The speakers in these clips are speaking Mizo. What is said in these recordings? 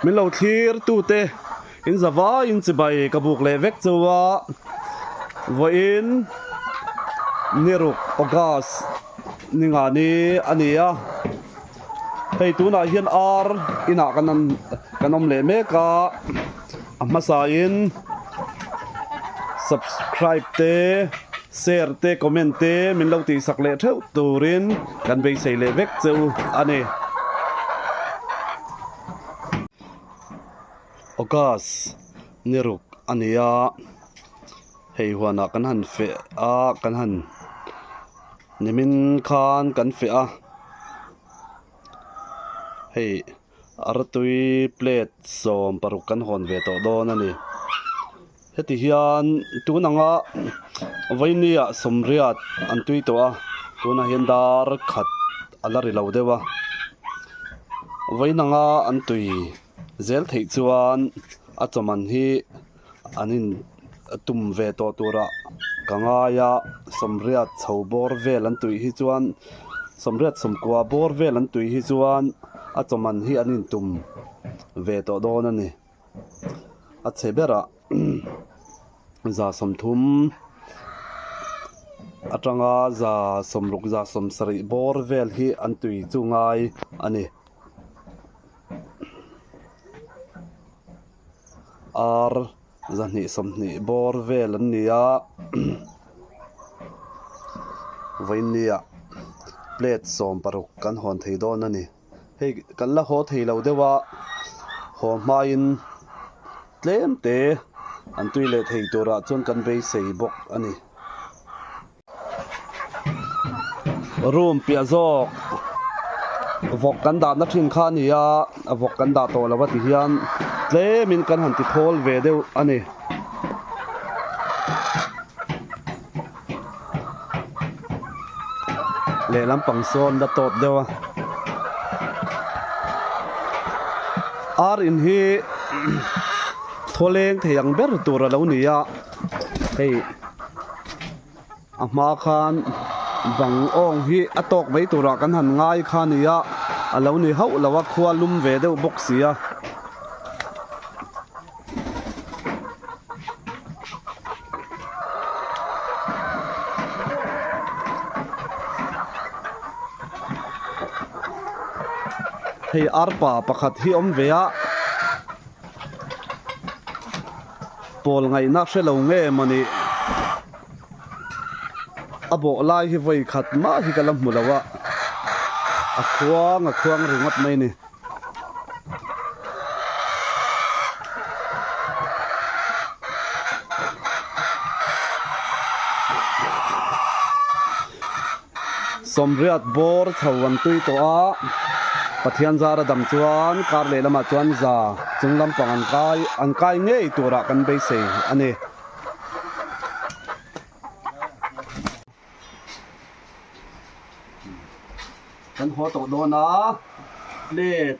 Min lo thlir tute in zavaiin chibai ka buk leh vek chu a. Vawiin ni ruk August ni nga ni a ni a. Hei tunah hian ar inah kan kan awm leh mek a. A hmasain subscribe te share te comment te min lo tihsak leh theuh turin kan beisei leh vek che u a ni. August ni ruk a ni a, hei huanah kan han feh a kan han nimin khan kan feh a hei. Artui plate 16 kan hawn ve tawh dawn a ni. Heti hian tun anga vawinia sawmriat an tui tawh a, tunah hian dar khat a la ri lo deuh a. Vawiin anga an tui zel theih chuan a chawman hi an in tum ve tawh turah ka ngai a, sawmriat chho bawr vel an tui hi chuan sawmriat sawmkua bawr vel an tui hi chuan a chawman hi an in tum ve tawh dawn a ni. A chhe berah 30 atanga 60 70 bawr vel hi an tui chu ngai a ni. Ar 220 bawr vel an ni a vawinia plate 16 kan hawn thei dawn a ni hei kan la haw thei lo deuh a haw hmain tlem te an tui leh thei turah chuan kan beisei bawk a ni. Room piah zawk vawk kan dahna thin kha a ni a vawk kan dah tawh lo a ti hian tlemin kan han ti thawl ve deuh a ni. Lehlam pang sawn la tawt deuh a ar in hi thawleng thei ang ber tur a lo ni a hei. A hma khan bang awng hi a tawk mai turah kan han ngai kha a ni a, a lo ni hauh lo a, khua lum ve deuh bawk si a. Hei arpa pakhat hi awm ve a. Pawl ngaihna hre lo nge mawni a bawh lai hi vawi khat mah hi ka la hmu lo a, a khuang a khuang ringawt mai a ni. Sawmriat bawr chho an tui tawh a, Pathian zara dam chuan kar leh lamah chuan za chung lampang an kai an kai ngei turah kan beisei a ni. Kan haw tawh dawn a, plate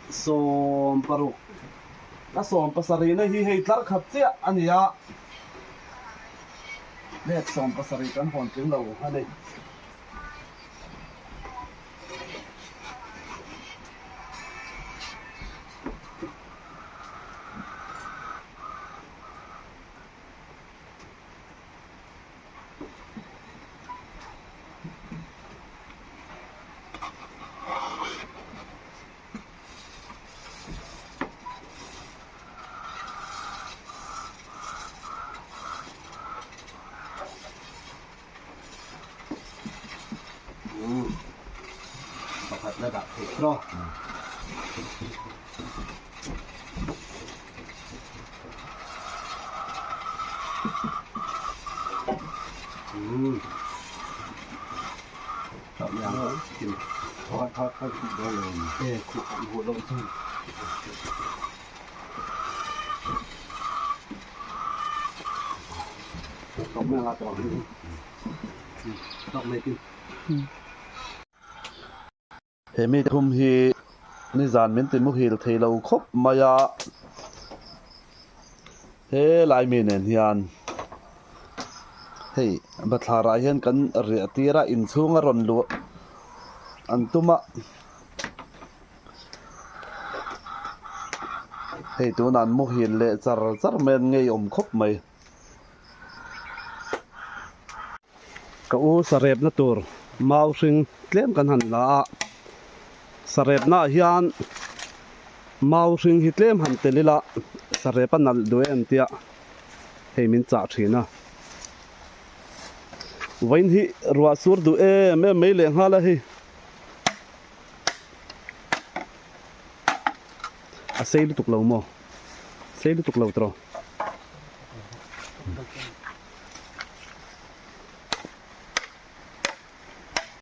16 a 17 na hi hei tlar khat chiah a ni a. Let 17 kan hawn tling lo a ni. Pakhat la dah theih tawh. He mi thum hi nizan min ti muhil thei lo khawp mai a, he lai mi nen hian hei bathlar ah hian kan riah tir a inchhung a rawn luh an tum a. Hei tunah an muhil leh char char mai an ngeiawm khawp mai. Ka u sarepna tur mau hring tlem kan han la a, sarepna ah hian mau hring hi tlem han tel ila sarep a nalh duh em tia hei min chah thin a. Vawiin hi ruah sur duh em em mai leh nghal a hei. A sei lutuk lo maw? Sei lutuk lo tawh.